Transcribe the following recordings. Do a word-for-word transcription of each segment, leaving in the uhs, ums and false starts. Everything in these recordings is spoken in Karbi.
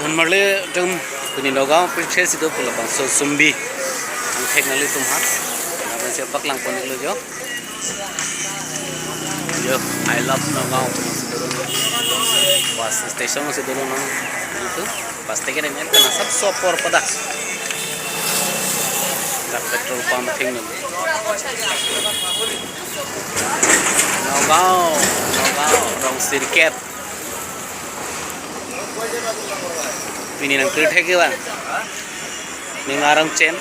Marli atum, pini Nagaon pirthe si do pu labangso sumbi angthek nanglitum aphan. Lapen si paklang pon-iklo jo. Jo, I love Nagaon. Bus station si dolo nang. Itu. Bus ticket ini kan asap sopor pada. Dak petrol pump thing nang. Nagaon, Nagaon, rong sirket. Pini nang pirthe ke bang. Ning arong chen.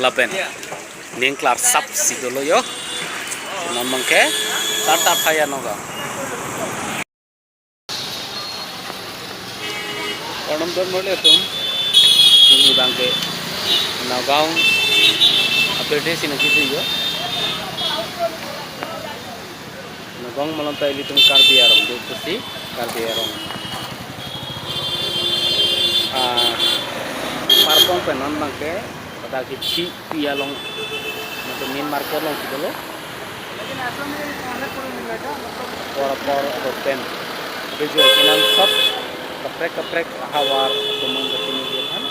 Lapen. Ning klar sap si dolo jo. Non mangke. Tar tar phaya Nagaon. Kardom don marli atum. Pini bangke Nagaon apirthe si nangkiji jo. Nagaon malom ta ilitum Karbi arong do pusi, Karbi arong. Ah, parpong pen non bangke, pada kithi pi along, mate main market along si dolo. Por por open. Video kinam sop, kaprek kaprek ahavar, tumon ketini dia kan.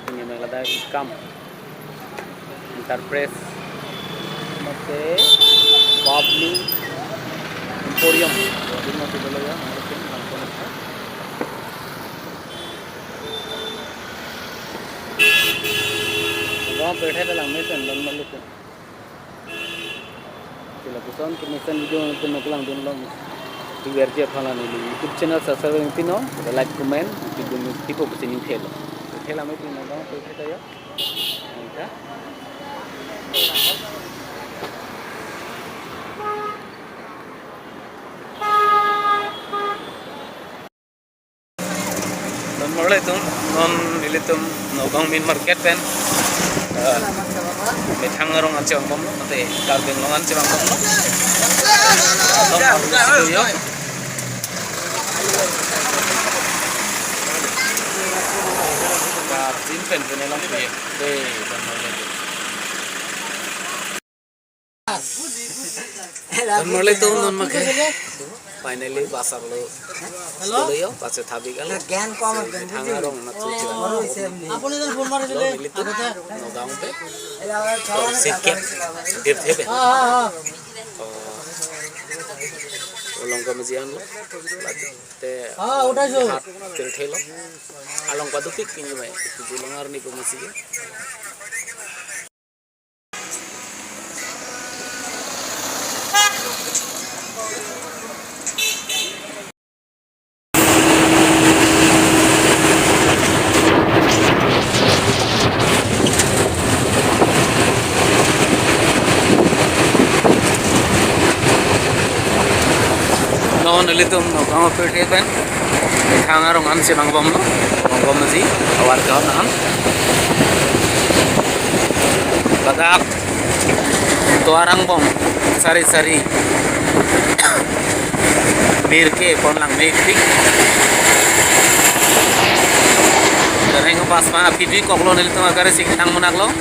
Ini nang lada ikam. Enterprise mate Bubbly Emporium. Jadi mati dulu ya, mungkin langsung aja. Nagaon pirthe ta langmesen, don marli atum. Sila puson kemesen video nangtum nangkelang dun long. Di verji aphan la neli YouTube channel subscribe nangpinon, like, comment, nangtum dun pipo pusi ningthelo. Thela mai tin Nagaon pirthe ta ya. Nangka. Don marli atum, non ilitum Nagaon main market pen. Eh, methang arong ansi vangbomlo, mate Karbi Anglong ansi vangbomlo. Don marli atum yo. Karbi pen pen elang pe. Dei, don marli atum. Don marli atum, non mangke. Finally, bus arlo. Hello? Hello, yo, bus thabi kali. Gyan kom. Si, methang arong nangthu. Apuni jan phone marisile. Lo, nelitum, Nagaon pe. Lo, sirket. Pirthe pe. Ah, ah, ah. Oh. Along kamaji anlo. Te. Ah, udah, jo. Hat pirthe lo. Along padupik ini mai. Itu langar ni pemasi ya. Non ilitum Nagaon apirthe pen. Methang arong ansi vangbomlo. Vangbomji. Ahavar ke-ot an. Ladak tovar vangbom sari sari. Mir ke pon lang mepik. Terheng pas ma aphi dui koklo, nelitum agari sing thang munak lo.